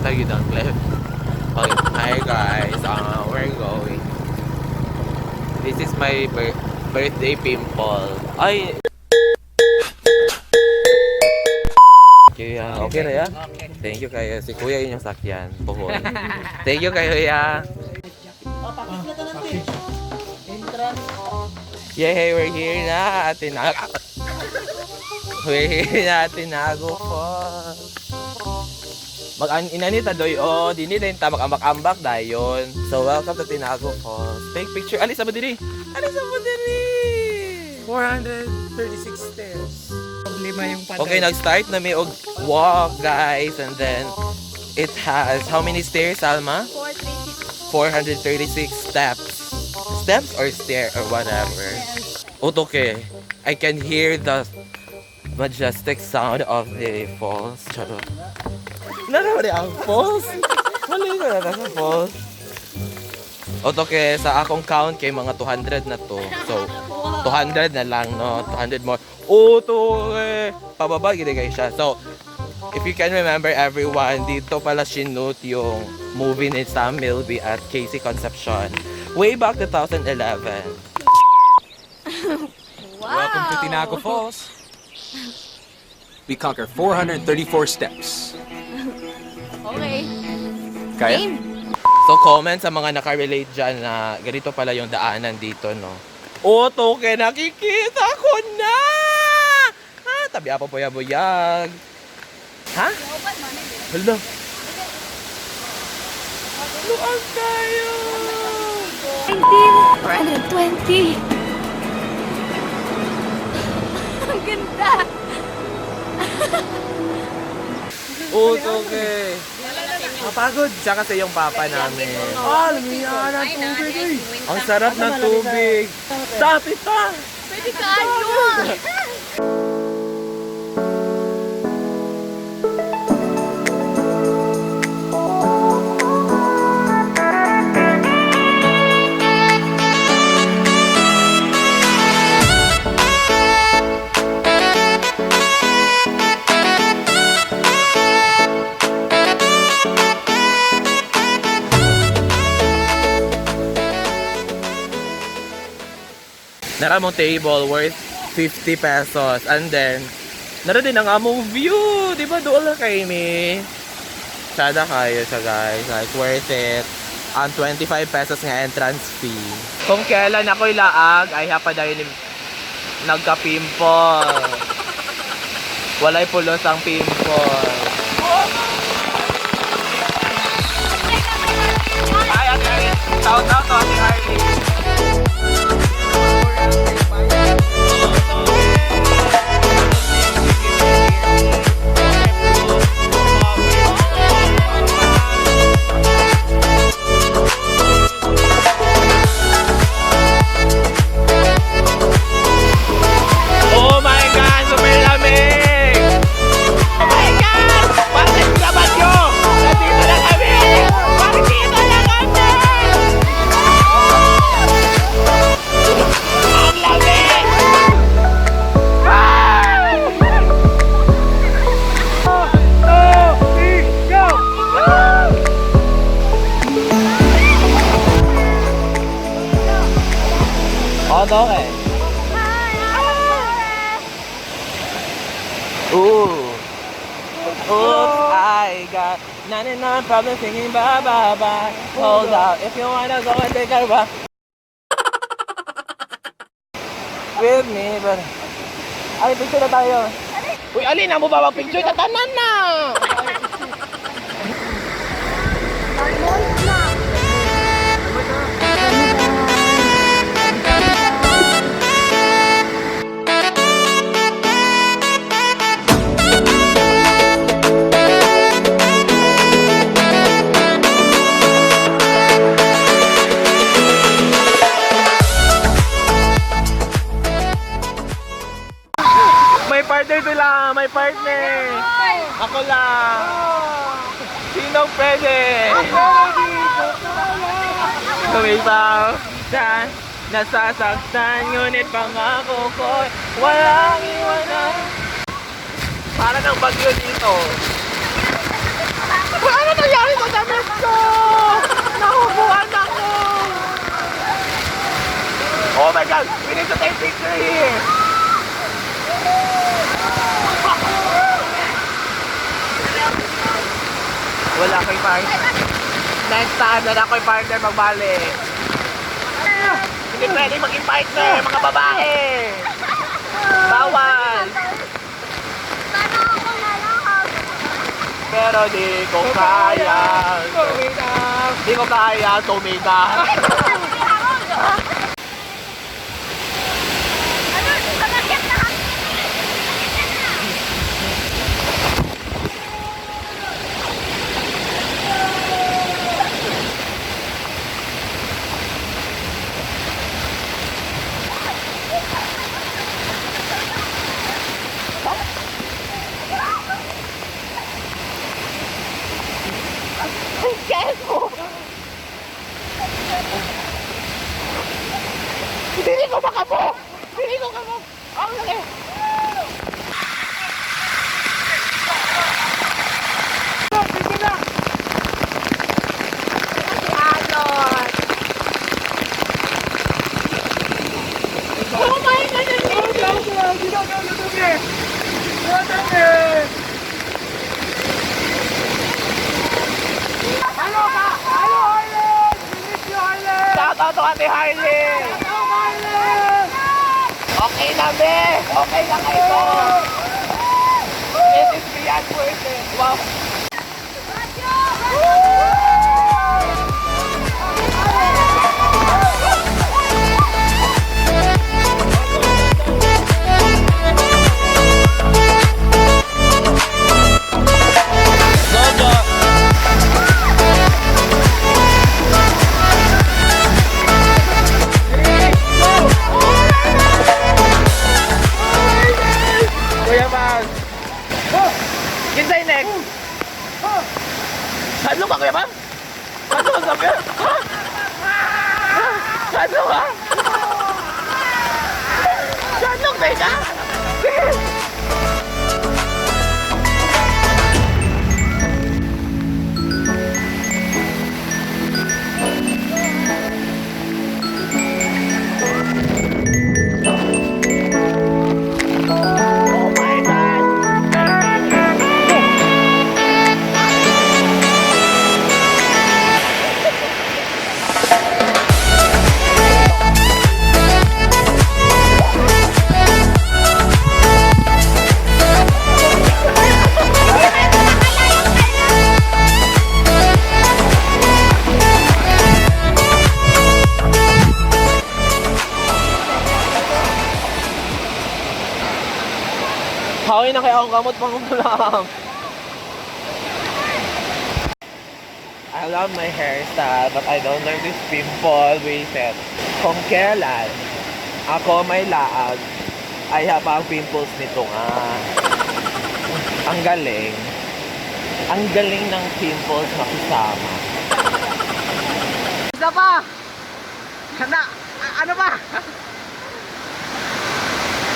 Asa yun ang cliff. Okay. Hi guys, we're going. This is my birthday pimple. Ay! Kuya, okay na ya? Thank you kayo. Si Kuya yun yung sakyan. Puhon. Thank you kayo, ya. Yay, we're here na. Tinago. We're here na. Tinago Falls. Mag inanita doy oh, dini din ta mag-ambak-ambak dayon. So welcome to Tinago Falls. Take picture. Alis mo diri. Alis mo diri. 436 stairs. Problema yung paddle. Okay, nag-start na mi og walk, guys, and then it has how many stairs, Alma? 436. 436 steps. Steps or stair or whatever. Okay. I can hear the majestic sound of the falls. Charot. Naraw ang falls. Mali ko na sa falls. Otoke, sa akong count kay mga 200 na to. So, 200 na lang, no? 200 more. Otoke! Pababa, gini kayo siya. So, if you can remember everyone, dito pala sinut yung movie ni Sam Milby at Casey Concepcion. Way back 2011. Wow! Welcome to Tinago Falls. We conquer 434 steps. Okay. Kaya? Game. So comment sa mga nakarelate dyan na ganito pala yung daanan dito, no? Otoke, nakikita ko na! Ha? Tabi apa po buyag. Ha? Hala. Luag tayo! 19, 420. Ang ganda! Otoke. Mapagod siya kasi yung papa namin. Ah, lumiya ng tubig eh. Ang sarap ng tubig. Stop it pa! Pwede ka ano? Nara mong table worth 50 pesos. And then, nara din ang among view. Di ba doon lang kay mi? Sada kayo siya guys. Like, worth it. Ang 25 pesos nga entrance fee. Kung kailan ako'y laag, ay hapa dahil nagka-pimple. Walay pulos ang pimple. Ay, Ate Arlene. Shout out to Ate Arlene. Oh my God! Super lamig! Oh my God! Bakit sa bagyo? Nandito na kami! Nandito na kami! Ang lamig! Ah! Two, three, go! Oh, okay. Ooh. Oops, I got 99 problems thinking bye bye bye. Hold up, if you wanna go and take a ride with me, but... Ay, picture na tayo. Uy, alin na mo ba picture? Tatanan na! May partner sila! May partner! Ako lang! Sinong pwede? Tumipaw sa nasasaktan, ngunit pangako ko walang iwanan. Para ng bagyo dito. Ano nangyari? God! We need to take picture here! Wala ko'y partner. Next time, wala ko'y partner magbalik. Hindi pwede maging partner, mga babae! Bawal! Sana ako na lang. Pero di ko kaya. Di ko kaya tumita. Ano? Pamakyat na. Hindi ko makamo! Hindi ko kamo! Ang laki! Si Alon. Oh my God! Shout out to Ate Harley! Okay na, be! Okay na kayo! This is beyond worth it! Wow! Kuya Bang! Kinsay next? Hadlo ka, Kuya Bang? Hadlo ka, Kuya? Ha? Hadlo ka? Hadlo ka, ka? Sige! Oh my God! Hawin na kaya akong gamot pang ulam. I love my hairstyle, but I don't like this pimple wasted. Kung kailan ako may laag, ay haba ang pimples nito nga. Ang galing. Ang galing ng pimples makisama. Isa pa! Na, ano ba?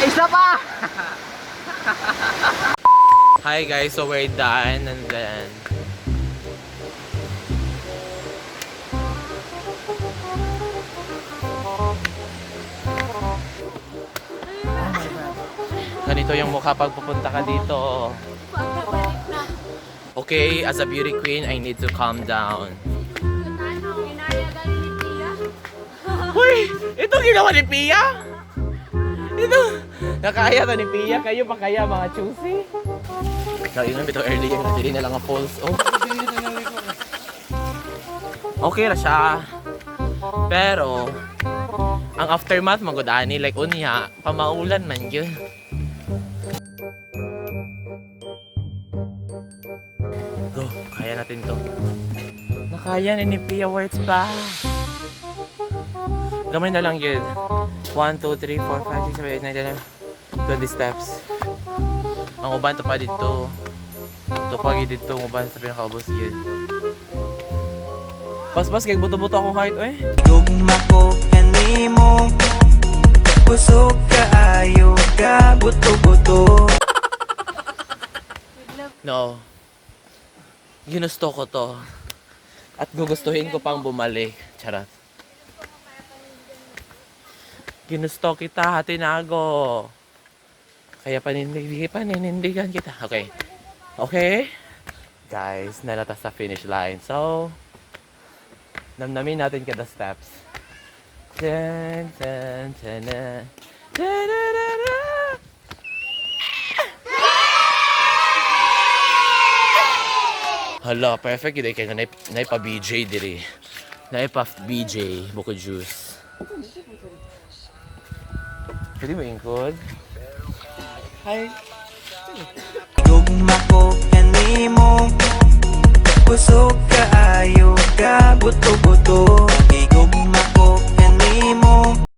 Isa pa! Hi guys, so we're done and then ganito yung mukha pag pupunta ka dito. Pagkabalik na. Okay, as a beauty queen, I need to calm down. Ginaya galing ni Tia. Uy! Ito ginawa ni Pia? Ito! Nakaya to ni Pia. Kayo pa kaya mga chusi? Kaingon bitaw earlier na dili na lang ang falls. Oh. Okay ra siya. Pero, ang aftermath magud ani like unya, pamaulan man yun. Go, kaya natin to. Nakaya ni Pia Words pa. Gamay na lang yun. 1, 2, 3, 4, 5, 6, 7, 8, 9, 10, 20 steps. Ang uban to pa dito. To pa gid dito ang uban sa pinakaubos yun. Paspas kay buto-buto akong height eh. Gugma ko kanimo. Busog kaayo ka buto-buto. No. Ginusto ko to. At gugustuhin ko pang bumalik. Charot. Ginusto kita, tinago. Kaya paninindigan kita. Okay. Okay? Guys, naa na ta sa finish line. So, namnamin natin kada steps. Ten, ten, ten, ten, ten, ten, ten, ten. Hala, perfect yun. Kaya na pa BJ diri. Na pa BJ, buko juice. Pwede mo ingkod? Hi. Gugma ko kanimo. Busog kaayo ka buto-buto. Gigugma ko kanimo.